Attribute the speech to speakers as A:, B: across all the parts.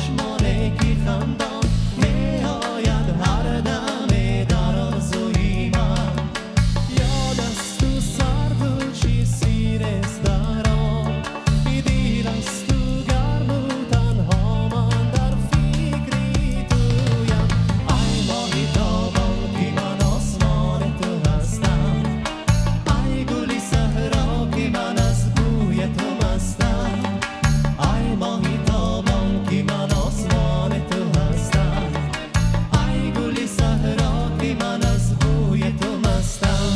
A: Чашмоне ки хандон меояд ҳар даме дар орзуи ман. Ёд аз ту сарду чӣ сирест дар он, дил аз ту гарму танҳо ман дар фикри туям. Ай моҳи тобон ки ман осмони ту ҳастам, ай гули саҳро ки ман аз бӯи ту мастам, ай моҳи тобон ки ман осмони ту ҳастам, ай гули саҳро ки ман аз бӯи ту мастам.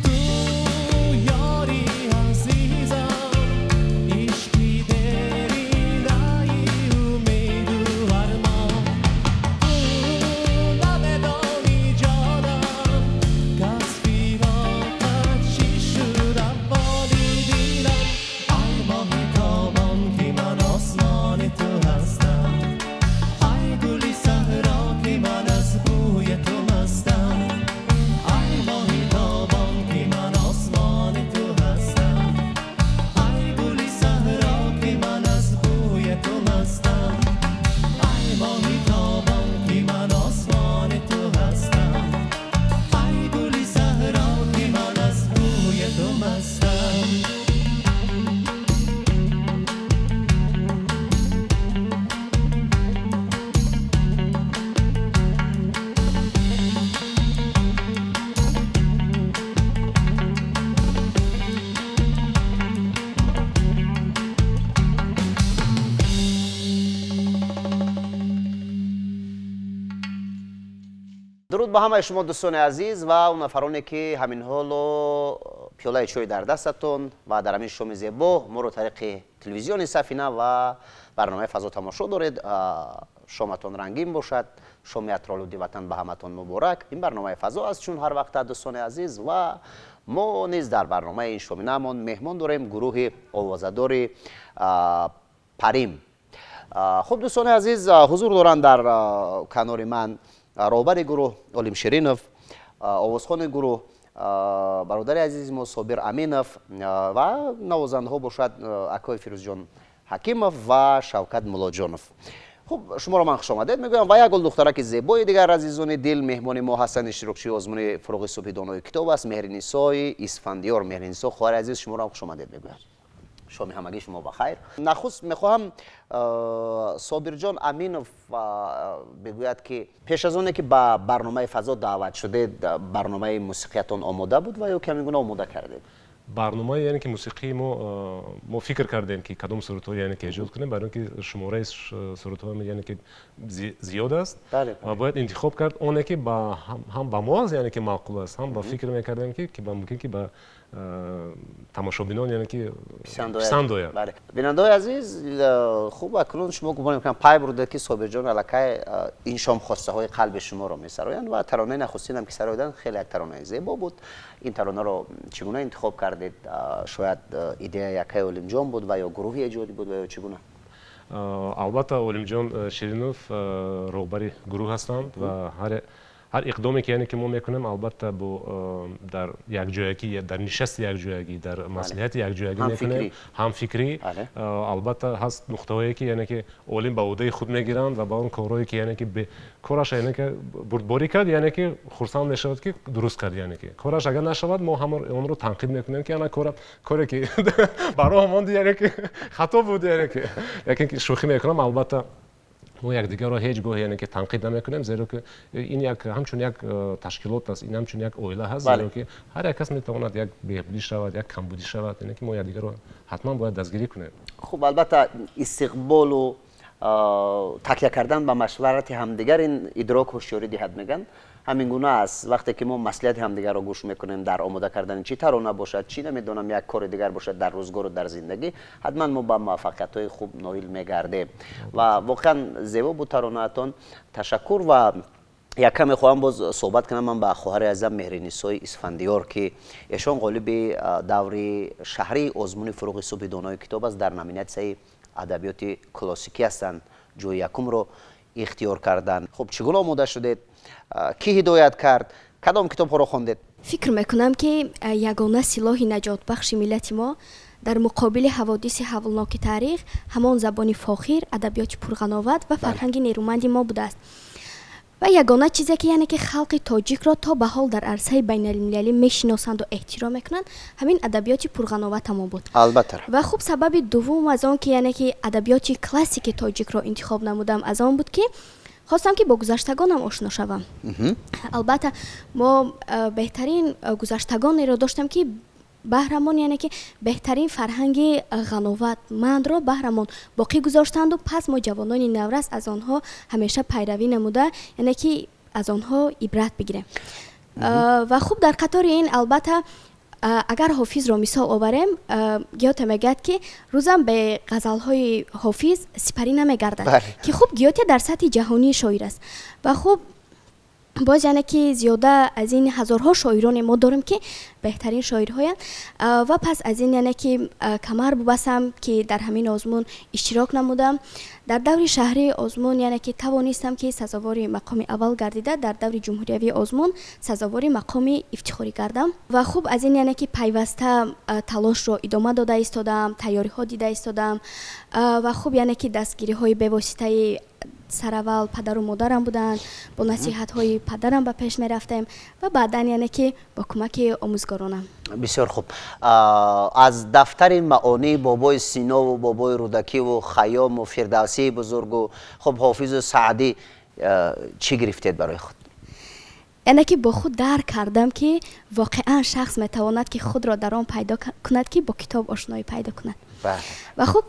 A: Ту ёри азизам, ишқи деринаи умеду армон. Ту намедонӣ ҷонам, каз фироқат чӣ шуд аҳволи дилам. Ай моҳи тобон ки ман осмони ту ҳастам, ай гули саҳро ки ман аз бӯи ту мастам, ай моҳи тобон ки ман осмони ту ҳастам, ай гули саҳро ки ман аз бӯи ту мастам, ай моҳи тобон ки ман осмони ту ҳастам, ай гули саҳро ки ман аз бӯи ту мастам.
B: Дуруд ба ҳамаи шумо дӯстони азиз ва он нафароне ки ҳамин ҳоло пиёлаи чой дар дастатон ва дар ҳамин шоми зебо моро тариқи телевизиони Сафина ва барномаи Фазо тамошо доред. Шоматон рангин бошад, шоми атролуди ватан ба ҳаматон муборак. Ин барномаи Фазо аст чун ҳар вақта дӯстони азиз, ва мо низ дар барномаи ин шоминамон меҳмон дорем гурӯҳи овозадори Парим. Хуб дӯстони азиз, ҳузур доранд дар канори ман роҳбари гурӯҳ Олим Ширинов, овозхони гурӯҳ бародари азизи мо Собир Аминов ва навозандаҳо бошад акои Фирӯзҷон Ҳакимов ва Шавкат Муллоҷонов. Хуб, шуморо ман хушомадед мегӯям ва як гул духтараки зебои дигар азизони дил меҳмони мо ҳастанд, иштирокчии озмуни Фуруғи субҳи донои китоб аст, Меҳринисои Исфандиёр. Меҳринисо хоҳари азиз, шуморо ҳам хушомадед мегӯям. Шоми ҳамагӣ шумо ба хайр. Нахуст мехоҳам Собирҷон Аминов бигӯяд ки пеш аз оне ки ба барномаи Фазо даъват шудед, барномаи мусиқиятон омода буд ва ё ки ҳамин гуна омода кардед?
C: Барномаи яъне ки мусиқии мо фикр кардем ки кадом сурудҳо яъне ки эҷод кунем, барои ин ки шумораи сурудҳо яъне ки зиёд аст ва бояд интихоб кард оне ки ҳам ба мо яъне ки маъқул аст, ҳам ба фикр мекардем ки мумкин ки ба тамошобинон яъне ки писанд ояд.
B: Бинандаҳои азиз, хуб акнун шумо гумон мекунам пай бурдед ки Собирҷон аллакай ин шом хостаҳои қалби шуморо месароянд ва таронаи нахустинам ки сароиданд хеле як таронаи зебо буд. Ин таронаро чӣ гуна интихоб кардед? Шояд идея якаи Олимҷон буд ва ё гурӯҳи эҷодӣ буд ва ё чӣ гуна?
C: Албатта Олимҷон Ширинов роҳбари гурӯҳ ҳастанд ва ҳар иқдоме ки яъне ки мо мекунем, албатта бо дар якҷоягӣ, дар нишасти якҷоягӣ, дар маслиҳати якҷоягӣ мекунем, ҳамфикрӣ. Албатта ҳаст нуқтаҳое ки яъне ки олим ба ӯҳдаи худ мегиранд ва ба он корҳое ки яъне ки кораш яъне ки бурдборӣ кард, яъне ки хурсанд мешавад ки дуруст кард, яъне ки кораш агар нашавад, мо ҳама онро танқид мекунем ки ана коре ки ба роҳ монд, яъне ки хато буд, яъне ки лекин шӯхӣ мекунам, албатта мо якдигарро ҳеҷ гоҳ яъне ки танқид намекунем, зеро ки ин як ҳамчун як ташкилот аст, ин ҳамчун як оила ҳаст, зеро ки ҳар як кас метавонад як беҳбудӣ шавад, як камбудӣ шавад, яъне ки мо якдигарро ҳатман бояд дастгирӣ кунем.
B: Хуб, албатта истиқболу такя кардан ба машварати ҳамдигар ин идрок ҳушёрӣ диҳад мегӯянд. Ҳамин гуна аст вақте ки мо маслиҳати ҳамдигарро гӯш мекунем дар омода кардани чӣ тарона бошад, чӣ намедонам як кори дигар бошад дар рӯзгору дар зиндагӣ, ҳатман мо ба муваффақиятҳои хуб ноил мегардем. Ва воқеан зебо буд таронаатон. Ташаккур. Ва Якам мехоҳам боз суҳбат кунам ман ба хоҳари азизам Меҳринисои Исфандиёр, ки эшон ғолиби даври шаҳрии озмуни Фуруғи субҳи донои китоб аст, дар номинатсияи адабиёти классикӣ ҳастанд, ҷои якумро ихтиёр карданд. Хуб, чӣ гуна омода шудед? Кӣ ҳидоят кард? Кадом китобҳоро хондед?
D: Фикр мекунам, ки ягона силоҳи наҷотбахши миллати мо дар муқобили ҳаводиси ҳавлноки таърих ҳамон забони фохир, адабиёти пурғановат ва фарҳанги нерӯманди мо будааст. Ва ягона чизе ки, яъне ки халқи тоҷикро то ба ҳол дар арсаи байналмилалӣ мешиносанду эҳтиром мекунанд, ҳамин адабиёти пурғановатамон буд.
B: Албатта.
D: Ва хуб, сабаби дуввум аз он ки, яъне ки адабиёти классики тоҷикро интихоб намудам, аз он буд, ки хостам, ки бо гузаштагонам ошно шавам. Албатта, мо беҳтарин гузаштагонеро доштем, ки баҳрамон, яъне ки беҳтарин фарҳанги ғановатмандро баҳрамон боқӣ гузоштанду пас мо ҷавонони наврас аз онҳо ҳамеша пайравӣ намуда, яъне ки аз онҳо ибрат бигирем. Ва хуб, дар қатори ин, албатта, агар Ҳофизро мисол оварем, Гёте мегӯяд, ки рӯзам бе ғазалҳои Ҳофиз сипарӣ намегардад, ки хуб, Гёте дар сатҳи ҷаҳонии шоир аст. Ва хуб, боз, яъне ки зиёда аз ин ҳазорҳо шоироне мо дорем, ки беҳтарин шоирҳоянд. Ва пас аз ин, яъне ки камар бубастам, ки дар ҳамин озмун иштирок намудам. Дар даври шаҳрии озмун, яъне ки тавонистам, ки сазовори мақоми аввал гардида, дар даври ҷумҳуриявии озмун сазовори мақоми ифтихорӣ гардам. Ва хуб, аз ин, яъне ки пайваста талошро идома дода истодаам, тайёриҳо дида истодаам. Ва хуб, яъне ки дастгириҳои бевоситаи сараввал падару модарам буданд, бо насиҳатҳои падарам ба пеш мерафтем ва баъдан, яъне ки бо кӯмаки омӯзгоронам.
B: Бисёр хуб. Аз дафтари маъонии бобои Синову бобои Рӯдакиву Хайёму Фирдавсии бузургу, хуб, Ҳофизу Саъдӣ чӣ гирифтед барои худ?
D: Яъне ки бо худ дарк кардам, ки воқеан шахс метавонад, ки худро дар он пайдо кунад, ки бо китоб ошноӣ пайдо кунад. Ва хуб,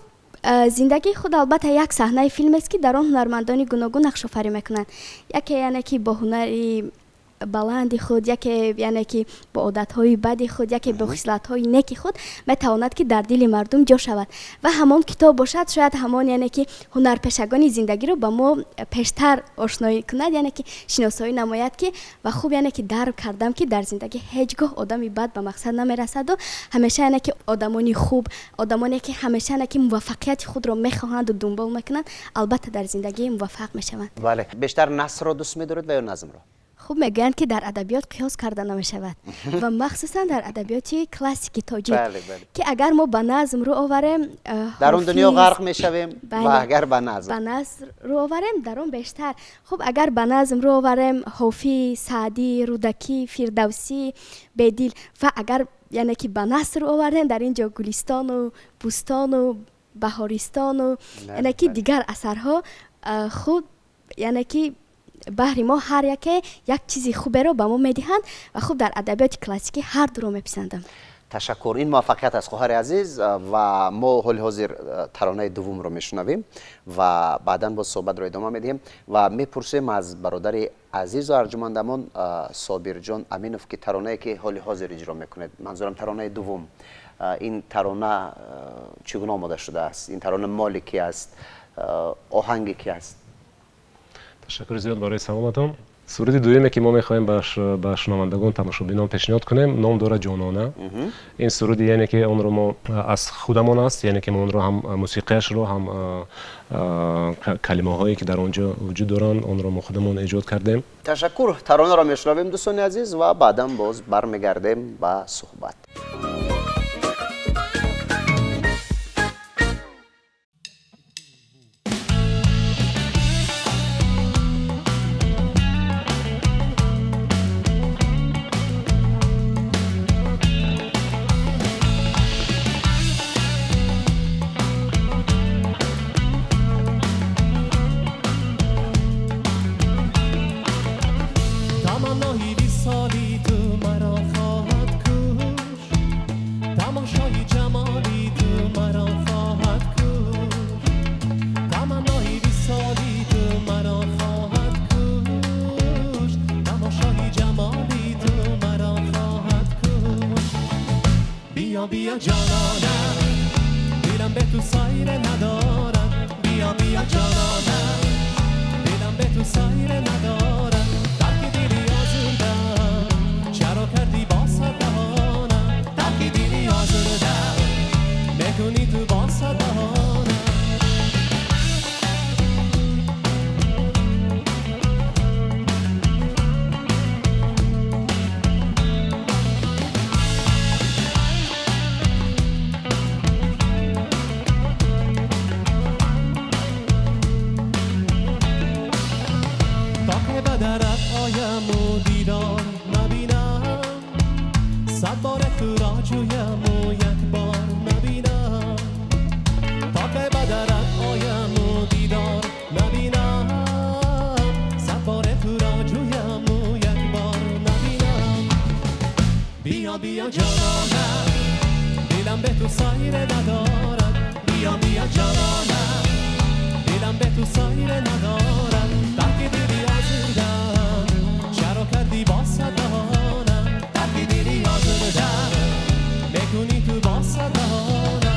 D: зиндагии худ, албатта, як саҳнаи филмест, ки дар он ҳунармандони гуногун нақшофарӣ мекунанд. Яке, яъне ки бо ҳунари баланди худ, яке, яъне ки бо одатҳои бади худ, яке бо хислатҳои неки худ метавонад, ки дар дили мардум ҷо шавад. Ва ҳамон китоб бошад, шояд ҳамон, яъне ки ҳунарпешагони зиндагиро ба мо пештар ошноӣ кунад, яъне ки шиносоӣ намояд. Ки ва хуб, яъне ки дарк кардам, ки дар зиндагӣ ҳеҷ гоҳ одами бад ба мақсад намерасаду ҳамеша, яъне ки одамони хуб, одамоне ки ҳамеша, яъне ки муваффақияти худро мехоҳанду дунбол мекунанд, албатта, дар зиндагӣ муваффақ мешаванд.
B: Бале, бештар насрро дӯст медоред ва ё назмро?
D: Хуб, мегӯянд, ки дар адабиёт қиёс карда намешавад ва махсусан дар адабиёти классики тоҷик, ки агар мо ба назм рӯ оварем,
B: дар он дунё ғарқ мешавем, ва агар ба назм
D: ба наср рӯ оварем, дар он бештар. Хуб, агар ба назм рӯ оварем, Ҳофиз, Саъдӣ, Рӯдакӣ, Фирдавсӣ, Бедил, ва агар, яъне ки ба наср рӯ овардем, дар ин ҷо Гулистону Бӯстону Баҳористону, яъне ки дигар асарҳо худ, яъне ки баҳри мо ҳар яке як чизи хуберо ба мо медиҳанд. Ва хуб, дар адабиёти классикӣ ҳар дуро меписандам.
B: Ташаккур, ин муваффақият аст, хоҳари азиз. Ва мо ҳоли ҳозир таронаи дуввумро мешунавем ва баъдан боз суҳбатро идома медиҳем ва мепурсем аз бародари азизу арҷумандамон Собирҷон Аминов, ки таронае ки ҳоли ҳозир иҷро мекунед, манзурам таронаи дуввум, ин тарона чӣ гуна омода шудааст? Ин тарона моли ки аст, оҳанги ки аст?
C: Ташаккури зиёд барои саволатон. Суруди дуюме, ки мо мехоҳем ба шунавандагон, тамошобинон пешниҳод кунем, ном дорад «Ҷонона». Ин суруди, яъне ки онро мо аз худамон аст, яъне ки мо онро ҳам мусиқияшро, ҳам калимаҳое, ки дар он ҷо вуҷуд доранд, онро мо худамон эҷод кардем.
B: Ташаккур. Таронаро мешунавем, дӯстони азиз, ва баъдан боз бармегардем ба суҳбат.
A: Таманнои висоли ту маро хоҳад кушт, тамошои ҷамоли ту маро хоҳад кушт, таманнои висоли ту маро хоҳад кушт, тамошои ҷамоли ту маро хоҳад кушт. Биё, биё, ҷонона, дилам бе ту сайре надорад. Биё, биё, ҷонона, дилам бе ту сайре надорад. оям у дидор набинам, сад бор туро ҷӯям у як бор набинам, то кай ба дарат оям у дидор набинам, сад бор туро ҷӯям у як бор набинам. Биё биё ҷононам, дилам бе ту сайре надорад, биё биё ҷононам, дилам бе ту сайре надорад, тарки дили озурдам, чаро кардӣ бо сад баҳона, тарки дили озурдам, мекунӣ ту бо сад баҳона.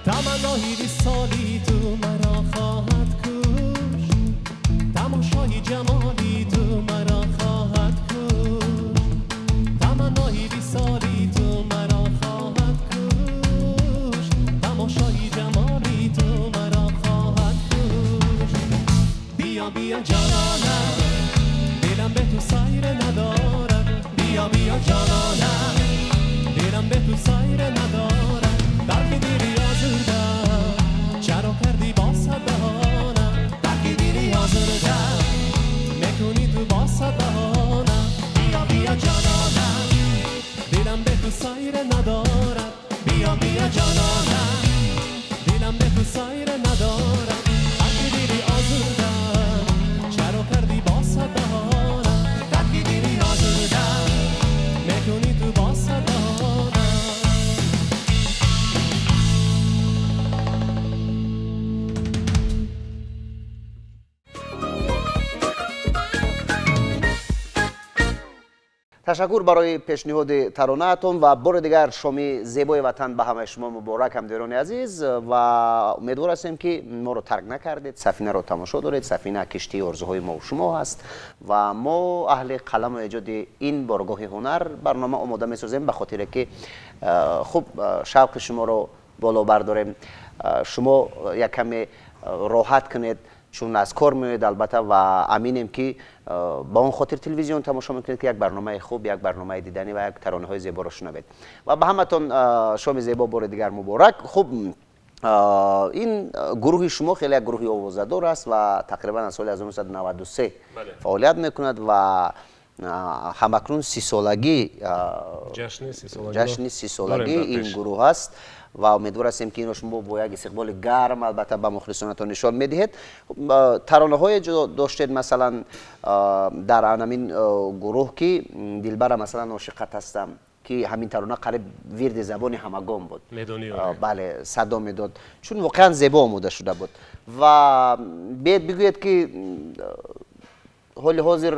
A: Таманнои висоли ту маро хоҳад кушт, тамошои ҷамоли ту маро хоҳад кушт, таманнои висоли ту маро хоҳад кушт, тамошои ҷамоли ту маро хоҳад кушт. Биё биё ҷононам, дилам бе ту сайре надорад, биё биё ҷононам, дилам бе ту сайре надорад, тарки дили озурдам, чаро кардӣ бо сад баҳона, тарки дили озурдам, мекунӣ ту бо сад баҳона. Биё биё ҷононам, дилам бе ту сайре надорад, биё биё ҷононам, дилам бе ту сайре надорад, тарки дили озурдам, чаро кардӣ бо сад баҳона, тарки дили озурдам, мекунӣ ту бо сад баҳона.
B: Ташаккур барои пешниҳоди таронаатон ва бори дигар шоми зебои ватан ба ҳамаи шумо муборак, ҳамдиёрони азиз, ва умедвор ҳастем, ки моро тарк накардед, Сафинаро тамошо доред. Сафина киштии орзуҳои мо шумо ҳаст ва мо аҳли қаламу эҷоди ин боргоҳи ҳунар барнома омода месозем ба хотире ки хуб шавқи шуморо боло бардорем, шумо як каме роҳат кунед, чун аз кор меоед албатта, ва аминем, ки ба он хотир телевизион тамошо мекунед, ки як барномаи хуб, як барномаи диданӣ ва як таронаҳои зеборо шунавед. Ва ба ҳаматон шоми зебо бори дигар муборак. Хуб, ин гурӯҳи шумо хеле як гурӯҳи овозадор аст ва тақрибан аз соли 1993 фаъолият мекунад ва ҳамакнун сисолагӣ, ҷашни сисолагӣ ин гурӯҳ аст ва умедвор ҳастем, ки инро шумо бо як истиқболи гарм албатта ба мухлисонатон нишон медиҳед. Таронаҳое доштед, масалан, дар ҳамин гурӯҳ, ки дилбара, масалан, ошиқат ҳастам, ки ҳамин тарона қариб вирди забони ҳамагон буд, бале, садо медод, чун воқеан зебо омода шуда буд. Ва биед бигӯед, ки ҳоли ҳозир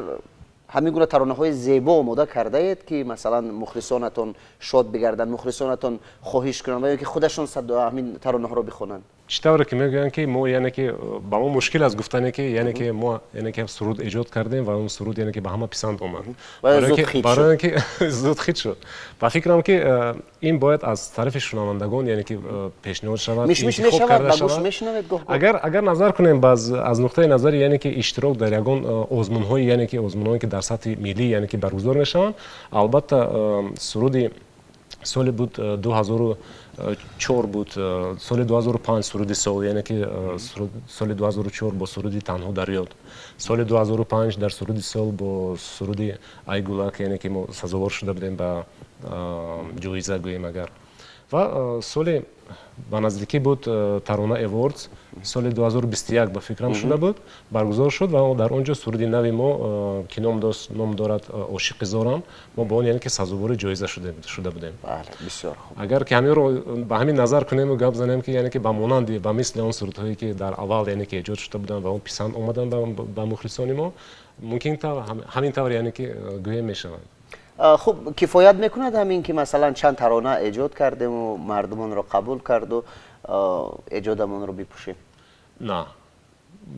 B: ҳамин гуна таронаҳои зебо омода кардаед, ки масалан мухлисонатон шод бигарданд, мухлисонатон хоҳиш кунанд ва ё ки худашон ҳамин таронаҳоро бихонанд?
C: Чӣ тавре ки мегӯянд, ки мо, яъне ки ба мо мушкил аст гуфтане, ки яъне ки мо, яъне ки суруд эҷод кардем ва он суруд, яъне ки ба ҳама писанд омад, барои ки зуд хит шуд. Ба фикрам, ки ин бояд аз тарафи шунавандагон, яъне ки пешниҳод шавад. Агар назар кунем аз нуқтаи назари, яъне ки иштирок дар ягон озмунҳои, яъне ки озмунҳое, ки дар сатҳи миллӣ, яъне ки баргузор мешаванд, албатта суруди соли буд 2004 буд, соли 2005 суруди сол, яъне ки соли 2004 бо суруди Танҳо дар ёд, соли 2005 дар суруди сол бо суруди Ай гулак, яъне ки мо сазовор шуда будем ба ҷоиза гӯем агар. Ва соли ба наздикӣ буд Тарона Awards, соли 2021 ба фикрам шуда буд, баргузор шуд ва дар он ҷо суруди нави мо, ки ном дорад Ошиқи зорам, мо ба он, яъне ки сазовори ҷоиза шуда будем.
B: Бисёр хуб.
C: Агар ки ҳаминро ба ҳамин назар кунему гап занем, ки яъне ки ба монанди, ба мисли он сурудҳое, ки дар аввал, яъне ки эҷод шуда буданд ва он писанд омаданд ба мухлисони мо, мумкин ҳамин тавр, яъне ки гӯем мешаванд.
B: Хуб, кифоят мекунад ҳамин ки масалан чанд тарона эҷод кардему мардум онро қабул карду эҷодамонро бипӯшем?
C: На,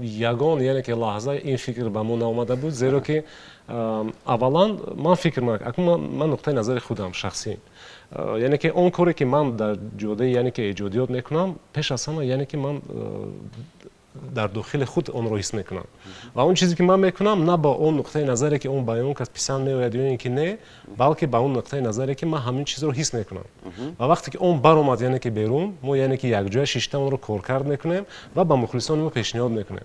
C: ягон, яъне ки лаҳза ин фикр ба мо наомада буд, зеро ки аввалан ман фикр, ман нуқтаи назари худам шахсӣ, яъне ки он коре ки ман дар ҷодаи, яъне ки эҷодиёт мекунам, пеш аз ҳама, яъне ки ман дар дохили худ онро ҳис мекунам ва он чизе ки ман мекунам, на ба он нуқтаи назаре ки он ба он кас писанд меояд ё ин ки не, балки ба он нуқтаи назаре ки ман ҳамин чизро ҳис мекунам. Ва вақте ки он баромад, яъне ки берун, мо, яъне ки якҷоя шишта онро коркард мекунем ва ба мухлисони мо пешниҳод мекунем.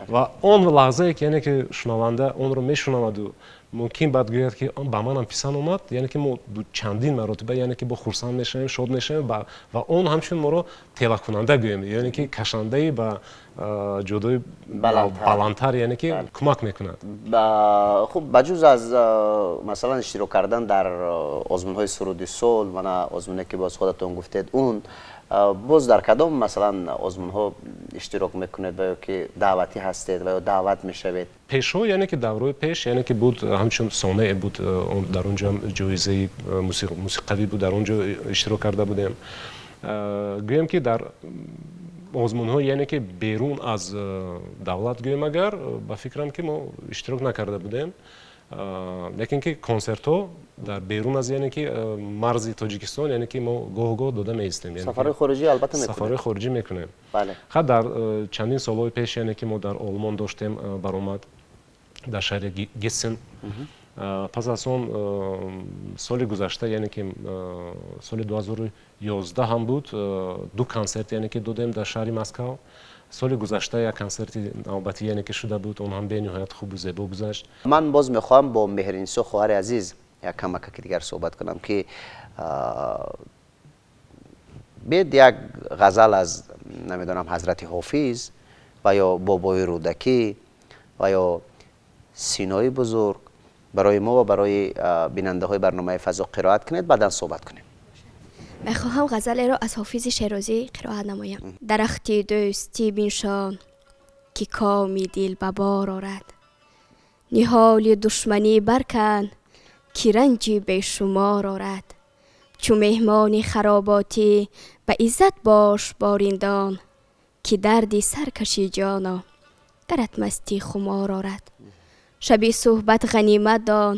C: Ва он лаҳзае ки, яъне ки шунаванда онро мешунаваду мумкин баъд гӯяд ки ба манам писанд омад, яъне ки мо чандин маротиба, яъне ки бо хурсанд мешавем, шод мешавем ва он ҳамчун моро телакунанда гӯем, яъне ки кашандаи ба ҷодои баландтар, яъне ки кӯмак мекунад.
B: Хуб, ба ҷуз аз масалан иштирок кардан дар озмунҳои суруди сол, мана озмуне ки боз худатон гуфтед, он боз дар кадом масалан озмунҳо иштирок мекунед ва ё ки даъватӣ ҳастед ва ё даъват мешавед?
C: Пешҳо, яъне ки даврои пеш, яъне ки буд, ҳамчун сонее буд, дар он ҷо ҷоизаи мусиқавӣ буд, дар он ҷо иштирок карда будем. Гӯем ки дар озмунҳо, яъне ки берун аз давлат гӯем агар, ба фикрам ки мо иштирок накарда будем, лекин ки консертҳо дар берун аз, яъне ки марзи Тоҷикистон, яъне ки мо гоҳ гоҳ дода меистем.
B: Сафарҳои хориҷӣ албатта мекунем.
C: Сафарҳои хориҷӣ мекунем. Ха, дар чандин солҳои пеш, яъне ки мо дар Олмон доштем баромад, дар шаҳри Гессен. Пас аз он соли гузашта, яъне ки соли 2011 ҳам буд, ду консерт, яъне ки додем дар шаҳри Москав. Соли гузашта як консерти навбатӣ, яъне ки шуда буд, он ҳам бениҳоят хубу зебо гузашт.
B: Ман боз мехоҳам бо Меҳринисо, хоҳари азиз, як камакаки дигар суҳбат кунам, ки бед як ғазал аз, намедонам, ҳазрати Ҳофиз ва ё бобои Рӯдакӣ ва ё Синои бузург барои мо ва барои бинандаҳои барномаи Фазо қироат кунед, баъдан суҳбат кунем.
D: Мехоҳам ғазалеро аз Ҳофизи Шерозӣ қироат намоям. Дарахти дӯстӣ биншон, ки коми дил ба бор орад, ниҳоли душманӣ баркан, ки ранҷи бешумор орад. Чу меҳмони хароботӣ ба иззат бош бо риндон, ки дарди сар кашӣ, ҷоно, гарат масти хумор орад. Шаби суҳбат ғанимат дон,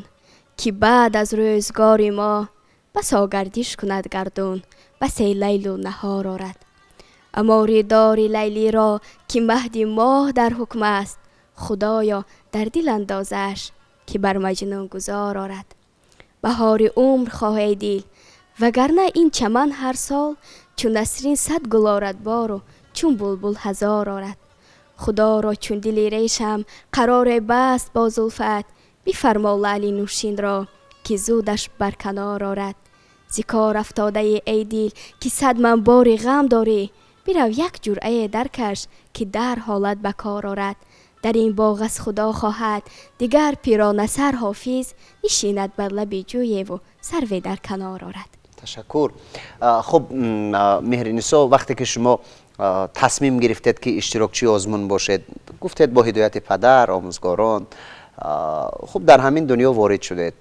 D: ки баъд аз рӯзгори мо басо гардиш кунад гардун, басе лайлу наҳор орад. Амори дори Лайлиро, ки маҳди моҳ дар ҳукм аст, худоё, дар дил андозаш, ки бар Маҷнун гузор орад. Баҳори умр хоҳей дил, вагарна ин чаман ҳар сол чу насрин сад гул орад бору чун булбул ҳазор орад. Худоро, чун дили решам қароре баст бо зулфат, бифармо лаъли нӯшинро, ки зудаш барканор орад. Зи кор афтодаи, эй дил, ки сад ман бори ғам дорӣ, бирав, як ҷуръае даркаш, ки дар ҳолат ба кор орад. Дар ин боғ аз Худо хоҳад дигар пиронасар Ҳофиз нишинад бар лаби ҷӯеву сарве дар канор орад.
B: Ташаккур. Хуб, Меҳринисо, вақте ки шумо тасмим гирифтед, ки иштирокчии озмун бошед, гуфтед, бо ҳидояти падар, омӯзгорон, хуб, дар ҳамин дунё ворид шудед,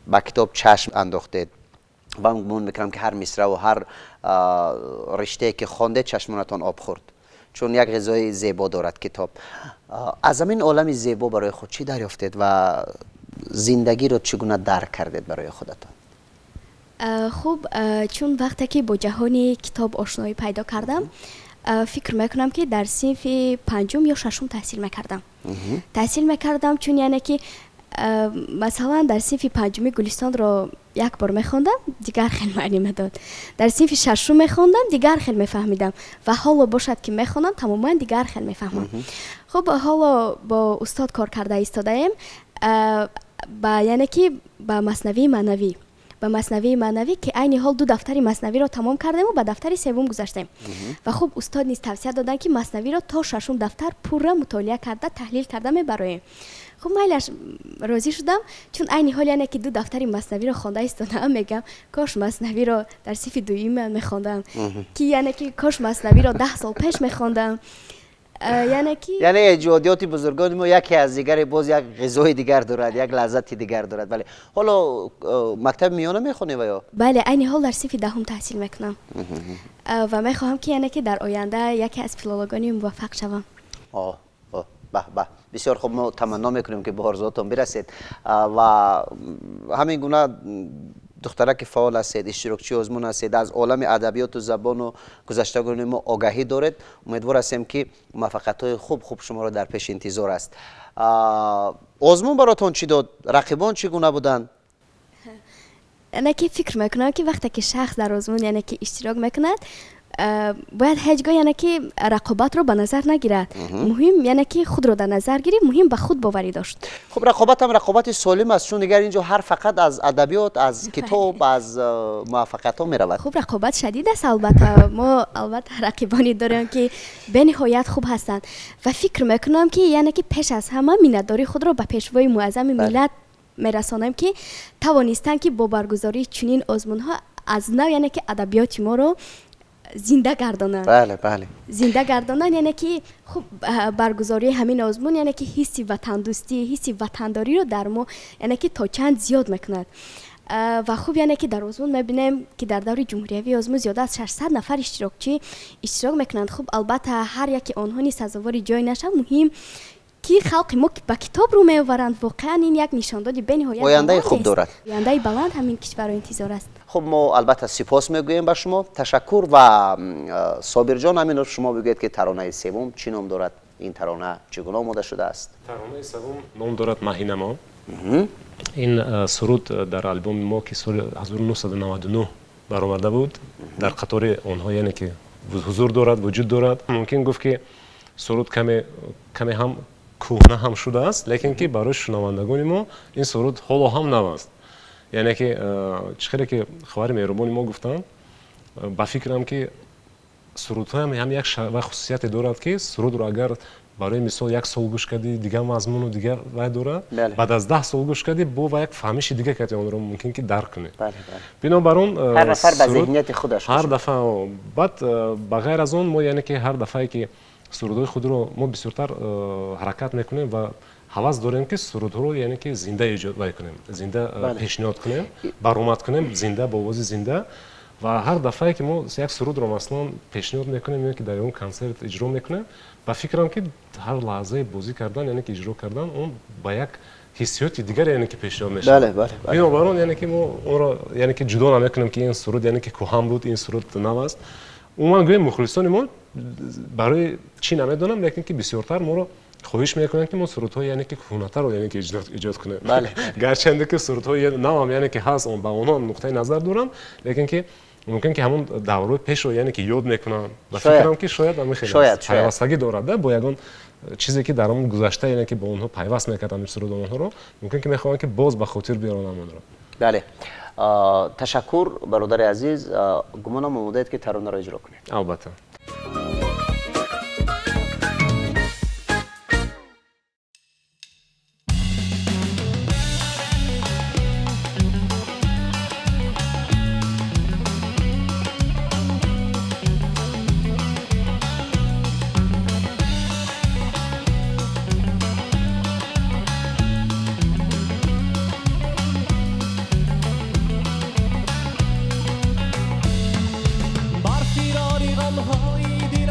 B: ба китоб чашм андохтед ва гумон мекунам, ки ҳар мисраву ҳар риштае ки хондед, чашмонатон об хӯрд, чун як ғизои зебо дорад китоб. Аз ҳамин олами зебо барои худ чӣ дарёфтед ва зиндагиро чӣ гуна дарк кардед барои худатон?
D: Хуб, чун вақте ки бо ҷаҳони китоб ошноӣ пайдо кардам, фикр мекунам, ки дар синфи панҷум ё шашум таҳсил мекардам, чун яъне ки масалан дар синфи панҷуми Гулистонро як бор мехондам, дигар хел маънӣ медод, дар синфи шашум мехондам, дигар хел мефаҳмидам ва ҳоло бошад, ки мехонам, тамоман дигар хел мефаҳмам. Хуб, ҳоло бо устод кор карда истодаем ба, яъне ки ба Маснавии маънавӣ, ки айни ҳол ду дафтари Маснавиро тамом кардему ба дафтари севум гузаштем. Ва хуб, устод низ тавсия доданд, ки Маснавиро то шашум дафтар пурра мутолиа карда, таҳлил карда мебароем. Хуб, майлаш, розӣ шудам, чун айни ҳол, яъне ки ду дафтари Маснавиро хонда истодаам, мегӯям, кош Маснавиро дар синфи дуюм мехондам, ки яъне ки кош Маснавиро 10 сол пеш мехондам. Яъне ки
B: яъне эҷодиёти бузургони мо яке аз дигаре боз як ғизои дигар дорад, як лаззати дигар дорад. Бале, ҳоло мактаби миёна мехонӣ ва ё?
D: Бале, айни ҳол дар синфи 10 таҳсил мекунам ва мехоҳам ки яъне ки дар оянда яке аз филологони муваффақ шавам.
B: Баҳ баҳ, бисёр хуб, мо таманно мекунем ки ба орзуотон бирасед ва ҳамин гуна духтараки фаъол ҳастед, иштирокчии озмун ҳастед, аз олами адабиёту забону гузаштагони мо огаҳӣ доред. Умедвор ҳастем ки муваффақиятҳои хуб хуб шуморо дар пеш интизор аст. Озмун баротон чӣ дод? Рақибон чӣ гуна буданд?
D: Яъне ки фикр мекунам ки вақте ки шахс дар озмун яъне ки иштирок мекунад, бояд ҳеҷ гоҳ яъне ки рақобатро ба назар нагирад. Муҳим яъне ки худро дар назар гирифт, муҳим ба худ боварӣ дошт.
B: Хуб, рақобат ҳам рақобати солим аст, чун дигар инҷо ҳар фақат аз адабиёт, аз китоб, аз муваффақиятҳо меравад.
D: Хуб, рақобат шадид аст албатта. Мо албатта рақибоне дорем ки бениҳоят хуб ҳастанд ва фикр мекунам ки яъне ки пеш аз ҳама миннатдории худро ба пешвои муаззами миллат мерасонем ки тавонистанд ки бо баргузории чунин озмунҳо аз нав яъне ки адабиёти моро зинда гардонанд.
B: Бале, бале.
D: Зинда гардонанд, яъне ки хуб баргузории ҳамин озмун яъне ки ҳисси ватандӯстӣ, ҳисси ватандориро дар мо яъне ки то чанд зиёд мекунад. Ва хуб яъне ки дар озмун мебинем ки дар даври ҷумҳуриявии озмун зиёда аз 600 нафар иштирокчӣ иштирок мекунанд. Хуб, албатта ҳар яке онҳо низ сазовори ҷой нашавад, муҳим ки халқи мо ба китоб рӯ меоваранд. Воқеан ин як нишондоди бениҳоят
B: ояндаи хуб дорад,
D: ояндаи баланд ҳамин кишварро интизор аст.
B: Хуб, мо албатта сипос мегӯем ба шумо, ташаккур. Ва Собирҷон, ҳаминро шумо бигӯед ки таронаи севум чӣ ном дорад, ин тарона чӣ гуна омода шудааст?
C: Таронаи севум ном дорад Маҳинамо. Ин суруд дар албоми мо ки соли 1999 баромада буд, дар қатори онҳо яъне ки ҳузур дорад, вуҷуд дорад. Мумкин гуфт ки суруд каме каме ҳам кӯҳна ҳам шудааст, лекин ки барои шунавандагони мо ин суруд ҳоло ҳам нав аст. Яъне ки чӣ хеле ки хоҳари меҳрубони мо гуфтанд, ба фикрам ки сурудҳоям ҳам як хусусияте дорад ки сурудро агар барои мисол як сол гӯш кардӣ, дигар мазмуну дигар вай дорад, баъд аз 10 сол гӯш кардӣ, бо ва як фаҳмиши дига кардӣ, онро мумкин ки дарк кунӣ. Бинобар он
B: ҳар нафар ба зеҳнияти худаш
C: ҳар дафъа. Баъд ба ғайр аз он мо яъне ки ҳар дафъае ки сурудҳои худро мо бисёртар ҳаракат мекунем ва ҳавас дорем ки сурудҳоро яъне ки зинда эҷод вай кунем, зинда пешниҳод кунем, баромад кунем, зинда, бо овози зинда. Ва ҳар дафъае ки мо як сурудро масалан пешниҳод мекунем ё ки дар ягон консерт иҷро мекунем, ба фикрам ки ҳар лаҳзаи бозӣ кардан яъне ки иҷро кардан он ба як ҳиссиёти дигаре яъне ки пешниҳод мешавад. Бинобар он яъне ки мо онро яъне ки ҷудо намекунем ки ин суруд яъне ки кӯҳан буд, ин суруд нав аст. Умуман гӯем, мухлисони мо барои чӣ намедонам, лекин ки бисёртар моро хоҳиш мекунанд ки мо сурудҳои яъне ки кӯҳнатарро яъне ки эҷод кунем. Гарчанде ки сурудҳои навам яъне ки ҳаст, ба онҳо нуқтаи назар дорам, лекин ки мумкин ки ҳамон даврҳои пешро яъне ки ёд мекунанд. Ба фикрам ки шояд ҳамин хел пайвастагӣ дорад бо ягон чизе ки дар он гузашта яъне ки бо онҳо пайваст мекарданд ин суруд онҳоро, мумкин ки мехоҳанд ки боз ба хотир биёранд онро.
B: Бале, ташаккур, бародари азиз. Гумонам омодаед ки таронаро иҷро кунед.
C: Албатта.
A: Бар фирори ғамҳои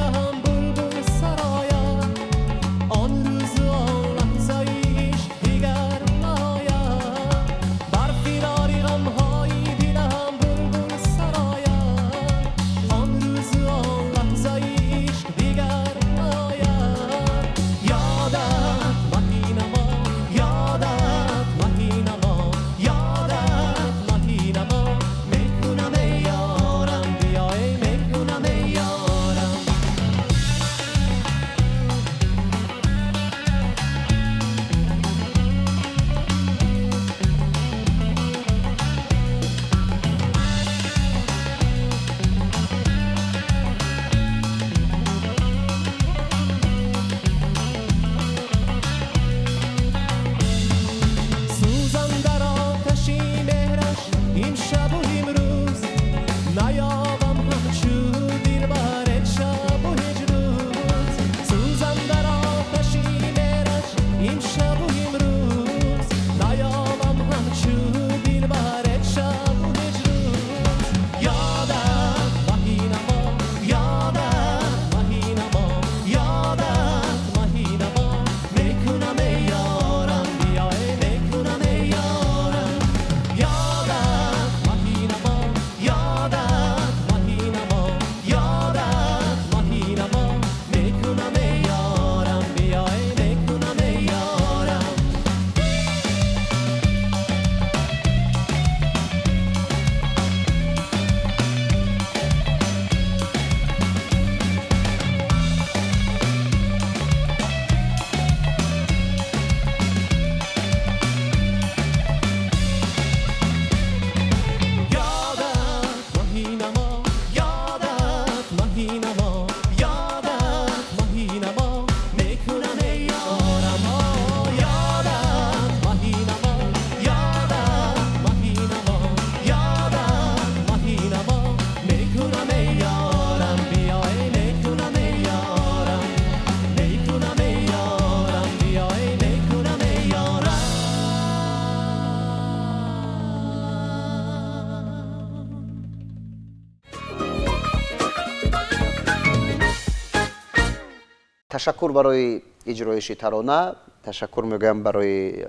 B: Ташаккур барои иҷроиши тарона, ташаккур мегӯям барои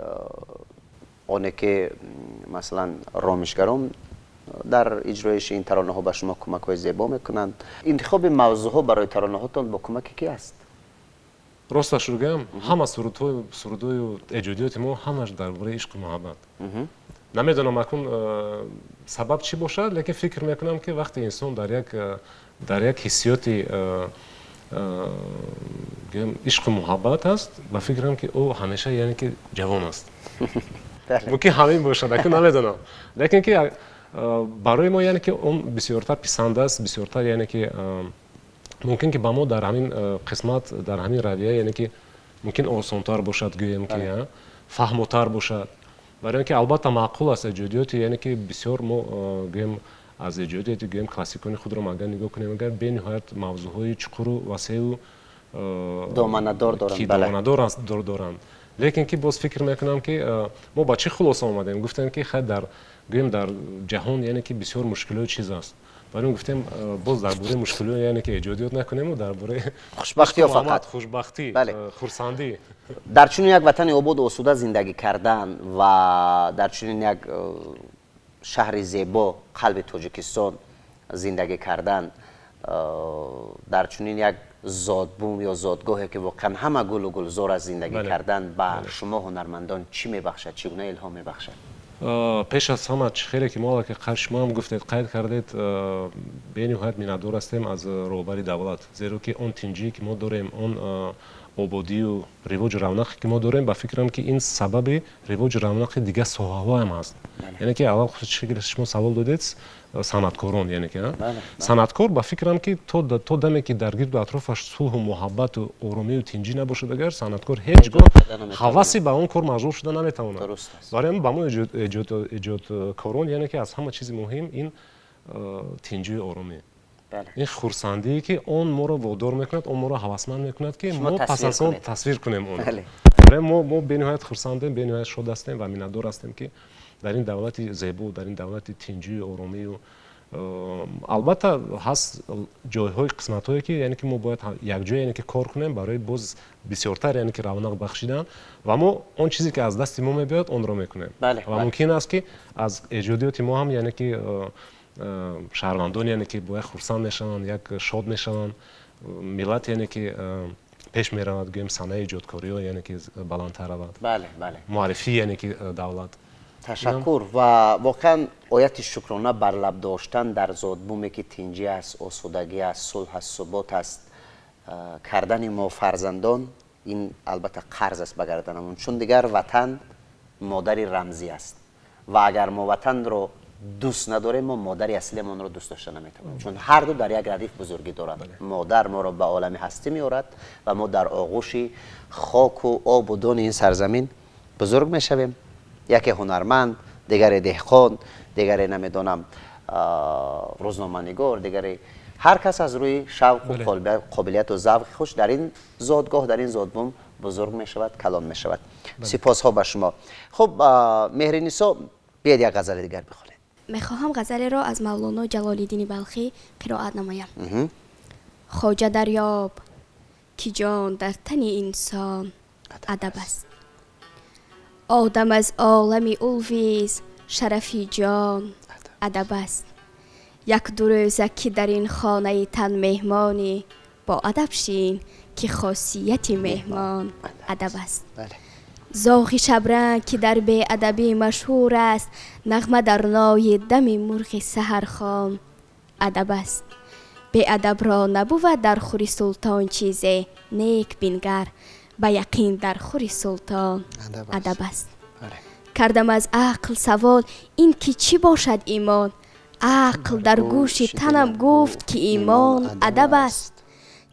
B: оне ки, масалан, ромишгарон дар иҷроиши ин таронаҳо ба шумо кӯмакҳои зебо мекунанд. Интихоби мавзӯъҳо барои таронаҳотон бо кӯмаки ки аст?
C: Росташро гӯям, ҳама сурудҳою эҷодиёти мо ҳамаш дар бораи ишқу муҳаббат. Намедонам, акун сабаб чӣ бошад, лекин фикр мекунам, ки вақте инсон дар як ҳиссиёти гӯям ишқу муҳаббат аст, ба фикрам, ки ӯ ҳамеша, яъне ки, ҷавон аст. Мумкин ҳамин бошад, акун намедонам, лекин ки барои мо, яъне ки, он бисёртар писанд аст, бисёртар, яъне ки, мумкин ки ба мо дар ҳамин қисмат, дар ҳамин равия, яъне ки, мумкин осонтар бошад, гӯем ки, фаҳмотар бошад. Барои он ки, албатта, маъқул аст эҷодиёти, яъне ки, бисёр мо, гӯем, аз эҷодиёти, гӯем, классикони худро агар нигоҳ кунем, агар, бениҳоят мавзӯъҳои чуқуру васеу
B: доманадор доранд.
C: Ки доманадор доранд, лекин ки боз фикр мекунам, ки мо ба чӣ хулоса омадем? Гуфтем, ки хай, дар, гӯем, дар ҷаҳон, яъне ки, бисёр мушкилиҳои чиз аст. Барои гуфтем, боз дар бораи мушкилиҳо, яъне ки, эҷодиёт накунему дар бораи
B: хушбахтиё фақат.
C: Хушбахтӣ, хурсандӣ.
B: Дар чунин як ватани ободу осуда зиндагӣ кардан ва дар чунин як шаҳри зебо, қалби Тоҷикистон, зиндагӣ кардан, дар чунин як зодбум ё зодгоҳе, ки воқеан ҳама гулу гулзор аст, зиндагӣ кардан ба шумо ҳунармандон чӣ мебахшад, чӣ гуна илҳом мебахшад?
C: Пеш аз ҳама, чӣ хеле ки мо аллакай шумо ҳам гуфтед, қайд кардед, бениҳоят миннатдор ҳастем аз роҳбари давлат, зеро ки он тинҷие, ки мо дорем, он ободию ривоҷу равнақе, ки мо дорем, ба фикрам, ки ин сабаби ривоҷу равнақи дигар соҳаҳоам аст. Яъне ки, аввал шумо савол додед, санъаткорон, яъне ки, санъаткор, ба фикрам, ки то даме ки дар гирду атрофаш сулҳу муҳаббату оромию тинҷӣ набошад, агар санъаткор ҳеҷ гоҳ ҳаваси ба он кор машғул шуда наметавонад. Барои ҳамин ба мо, эҷодкорон, яъне ки, аз ҳама чизи муҳим ин тинҷию оромӣ, ин хурсандие, ки он моро водор мекунад, он моро ҳавасманд мекунад, ки мо пас аз он тасвир кунем он. Мо бениҳоят хурсандем, бениҳоят шод ҳастем ва миннатдор ҳастем, ки дар ин давлати зебо, дар ин давлати тинҷию оромию. Албатта, ҳаст ҷойҳои, қисматҳое, ки, яъне ки, мо бояд якҷоя, яъне ки, кор кунем барои боз бисёртар, яъне ки, равнақ бахшидан, ва мо он чизе, ки аз дасти мо мебиёяд, онро мекунем. Ва мумкин аст, ки аз эҷодиёти мо ҳам, яъне ки, шаҳрвандон, яъне ки, бояд хурсанд мешаванд, як шод мешаванд, миллат, яъне ки, пеш меравад, гӯем, санаи эҷодкориҳо, яъне ки, баландтар равад, муаррифӣ, яъне ки, давлат.
B: Ташаккур. Ва воқеан ояти шукрона бар лаб доштан дар зодбуме, ки тинҷӣ аст, осудагӣ аст, сулҳ аст, субот аст, кардани мо фарзандон, ин албатта қарз аст ба гарданамон, чун дигар ватан модари рамзӣ аст ва агар мо ватанро дӯст надорем, мо модари аслиамонро дӯст дошта наметавонем, чун ҳарду дар як радиф бузургӣ доранд. Модар моро ба олами ҳастӣ меорад ва мо дар оғӯши хоку обу дони ин сарзамин бузург мешавем. Яке ҳунарманд, дигаре деҳқон, дигаре, намедонам, рӯзноманигор, дигаре, ҳар кас аз рӯи шавқу қобилияту завқи худ дар ин зодгоҳ, дар ин зодбум бузург мешавад, калон мешавад. Сипосҳо ба шумо. Хуб, Меҳринисо, биед, як ғазали дигар бихонед.
D: Мехоҳам ғазалеро аз Мавлоно Ҷалолиддини Балхӣ қироат намоям. Хоҷа, дарёб, ки ҷон дар тани инсон адаб аст, одам аз олами улвиз шарафи ҷон адаб аст. Як ду рӯза, ки дар ин хонаи тан меҳмонӣ, бо адаб шин, ки хосияти меҳмон адаб аст. Зоғи шабранг, ки дар беадабӣ машҳур аст, нағма дар нои дами мурғи саҳархон адаб аст. Беадабро набувад дар хури султон чизе, нек бингар, ба яқин дар хури султон адаб аст. Кардам аз ақл савол ин, ки чӣ бошад имон? Ақл дар гӯши танам гуфт, ки имон адаб аст.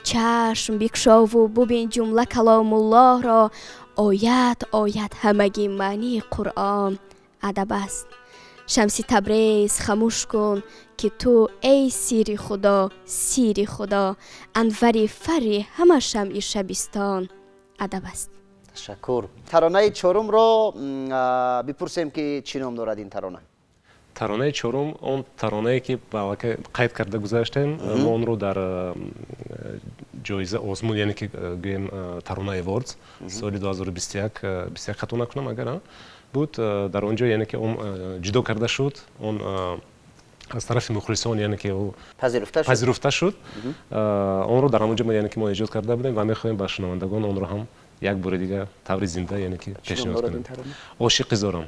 D: Чашм бикшову бубин ҷумла каломуллоҳро, оят оят ҳамагӣ маънии Қуръон адаб аст. Шамси Табрез, хамӯш кун, ки ту эй сири Худо, сири Худо, анвари фарри ҳама шамъи шабистон адаб аст.
B: Ташаккур. Таронаи чорумро бипурсем, ки чӣ ном дорад ин тарона?
C: Таронаи чорум, он таронае, ки аллакай қайд карда гузаштем, мо онро дар Ҷоиза, озмун, яъне ки гӯем, Тарона Awards соли 2021, 21 хато накунам агар, буд. Дар он ҷо, яъне ки он ҷудо карда шуд, он аз тарафи мухлисон, яъне ки ӯ пазируфта шуд. Онро дар ҳамон ҷо, яъне ки мо эҷод карда будем ва мехоҳем ба шунавандагон онро ҳам як бори дигар таври зинда, яъне ки пешниҳод кунем. Ошиқи зорам.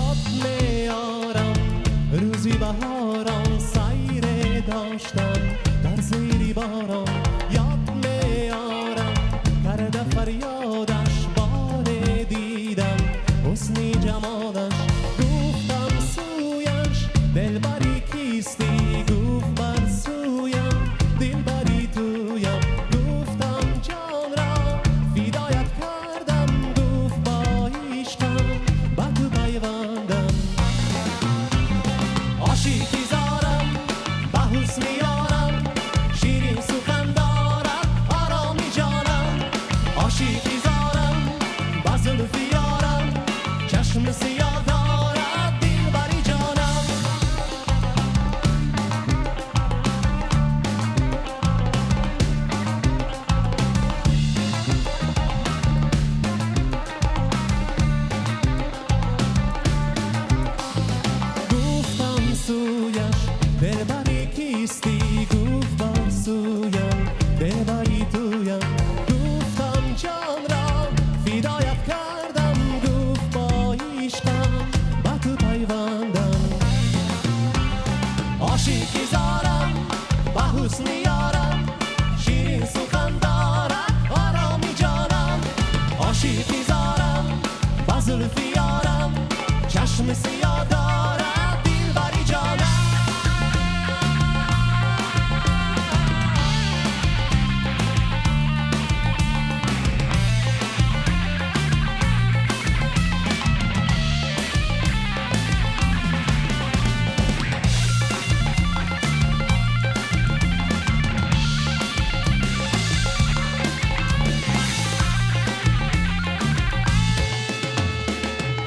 A: Ёд меорам рӯзи баҳорон, сайре доштам дар зери борон. Ёд меорам карда фарёдаш, боре дидам ҳусни ҷамолаш. Гуфтам сӯяш: дилбари кистӣ? Гуфт бар сӯям: дилбари туям. Гуфтам: ҷонро фидоят кардам. Гуфт: бо ишқам ба ту пайвандам. Ошиқи зорам ба ҳусни ёрам, ширин сухан дорад ороми ҷонам. Ошиқи зорам ба зулфи ёрам, чашми сиёҳ дорад дилбари ҷонам. Гуфтам сӯяш: дилбари кистӣ? Гуфт бар сӯям: дилбари туям. Гуфтам: ҷонро фидоят кардам. Гуфт: бо ишқам ба ту пайвандам. Ошиқи зорам ба ҳусни ёрам, ширин сухан дорад ороми ҷонам. Ошиқи зорам ба зулфи ёрам, чашми сиёҳ дорад дилбари ҷонам.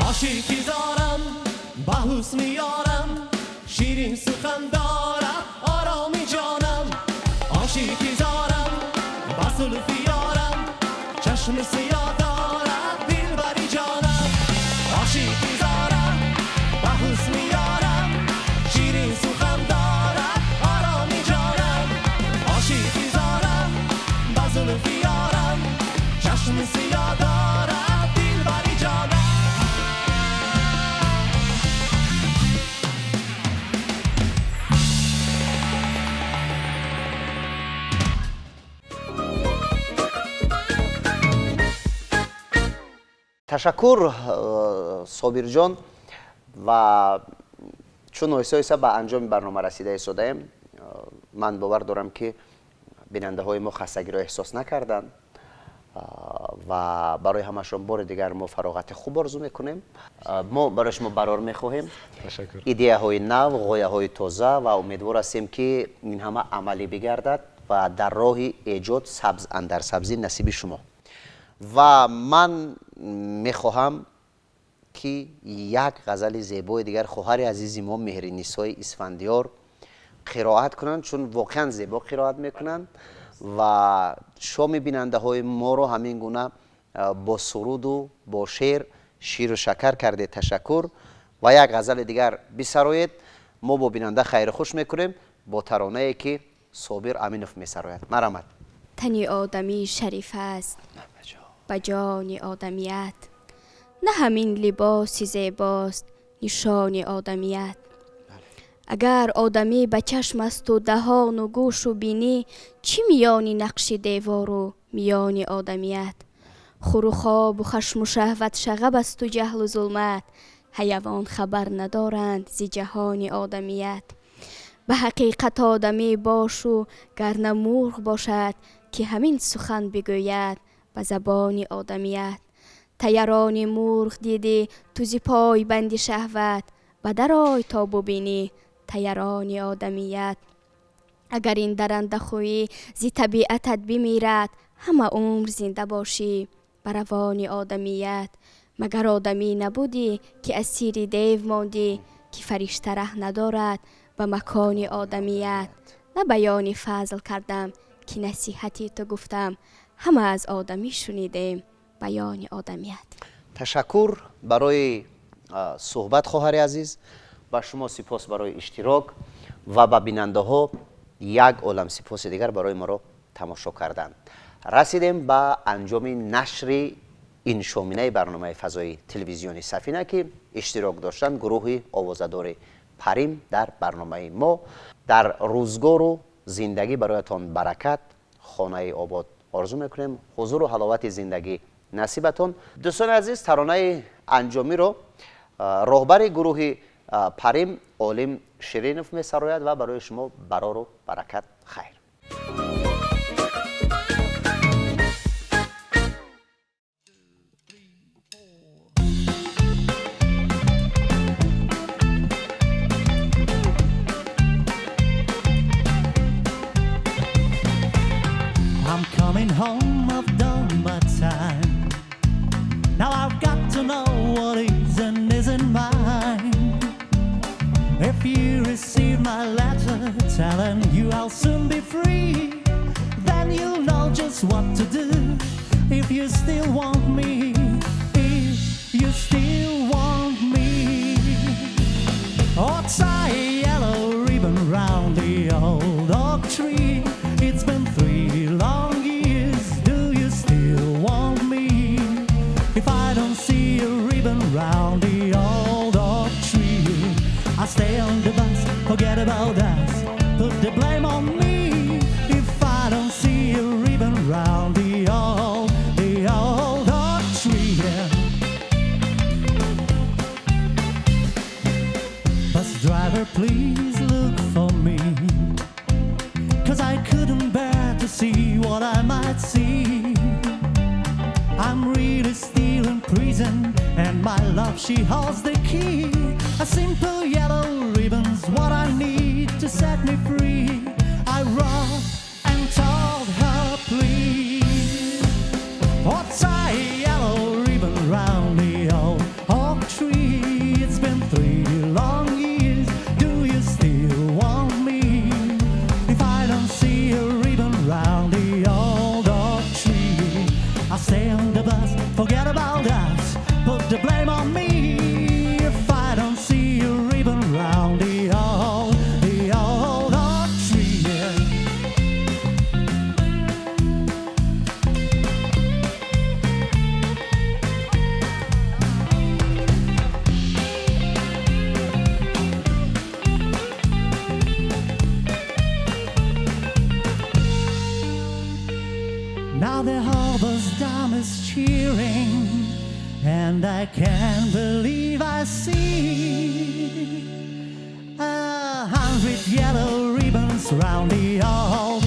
A: Ошиқи зорам ба ҳусни ёрам, ширин сухан дорад ороми ҷонам. Ошиқи зорам ба зулфи ёрам, чашми сиёҳ дорад дилбари ҷонам. Ошиқи зорам ба ҳусни ёрам, ширин сухан дорад ороми ҷонам. Ошиқи зорам ба зулфи ёрам, чашми сиёҳ дорад дилбари ҷонам.
B: Ташаккур, Собирҷон. Ва чун оҳиста оҳиста ба анҷоми барнома расида истодаем, ман бовар дорам, ки бинандаҳои мо хастагиро эҳсос накарданд ва барои ҳамашон бори дигар мо фароғати хуб орзу мекунем. Мо барои шумо барор мехоҳем,
C: Ташаккур.
B: идеяҳои нав, ғояҳои тоза, ва умедвор ҳастем, ки ин ҳама амалӣ бигардад ва дар роҳи эҷод сабз андар сабзӣ насиби шумо. Ва ман мехоҳам, ки як ғазали зебои дигар хоҳари азизи мо Меҳринисои Исфандиёр қироат кунанд, чун воқеан зебо қироат мекунанд ва шоми бинандаҳои моро ҳамин гуна бо суруду бо шеър ширу шакар кардед. Ташаккур. Ва як ғазали дигар бисароед, мо бо бинанда хайру хуш мекунем бо таронае, ки Собир Аминов месарояд. Марҳамат.
D: Тани одамӣ шариф аст ба ҷони одамият, на ҳамин либоси зебост нишони одамият. Агар одамӣ ба чашм асту даҳону гӯшу бинӣ, чӣ миёни нақши девору миёни одамият? Хуру хобу хашму шаҳват шағаб асту ҷаҳлу зулмат, ҳайавон хабар надоранд зи ҷаҳони одамият. Ба ҳақиқат одамӣ бошу, гар на мурғ бошад, ки Ки ҳамин сухан бигӯяд ба забони одамият. Тайарони мурғ дидӣ ту зи пойбанди шаҳват, ба дарой то бубинӣ тайарони одамият. Агар ин дарандахӯӣ зи табиатат бимирад, ҳама умр зинда бошӣ ба равони одамият. Магар одамӣ набудӣ, ки асири дев мондӣ, ки фаришта раҳ надорад ба макони одамият. На баёни фазл кардам, ки насиҳати ту гуфтам, ҳама аз одамӣ шунидем баёни одамият.
B: Ташаккур барои суҳбат, хоҳари азиз. Ба шумо сипос барои иштирок ва ба бинандаҳо як олам сипоси дигар барои моро тамошо кардан. Расидем ба анҷоми нашри ин шоминаи барномаи фазои телевизиони Сафина, ки иштирок доштанд гурӯҳи овозадори Парим дар барномаи мо. Дар рӯзгору зиндагӣ бароятон баракат, хонаи обод орзу мекунем, ҳузуру ҳаловати зиндагӣ насибатон. Дӯстони азиз, таронаи анҷомиро роҳбари гурӯҳи Парим Олим Ширинов месарояд ва барои шумо барору баракат, хайр.
A: I'm coming home, I've done my time. Now I've got to know what is and isn't mine. If you receive my letter telling you I'll soon be free, then you'll know just what to do if you still want me. If you still want me. Oh, tie a yellow ribbon round the old oak tree. It's been 3 long years. Do you still want me? If I don't see a ribbon round the old oak tree, I stay on the bus, forget about us, put the blame on me. If I don't see a ribbon round the old oak tree. Yeah. Bus driver, please look for me, 'cause I couldn't bear to see what I might see. I'm really still in prison, and my love, she holds the key. A simple yellow ribbon's what I need to set me free. I wrote and told her, please. Oh, tie a yellow ribbon round the old oak tree. It's been 3 long years. Do you still want me? If I don't see a ribbon round the old oak tree, I'll stay on the bus, forget about us, put the blame on me. If I don't see a ribbon round the old oak tree. Yeah. Now the Halbersdam is cheering, and I can't believe I see 100 yellow ribbons round the old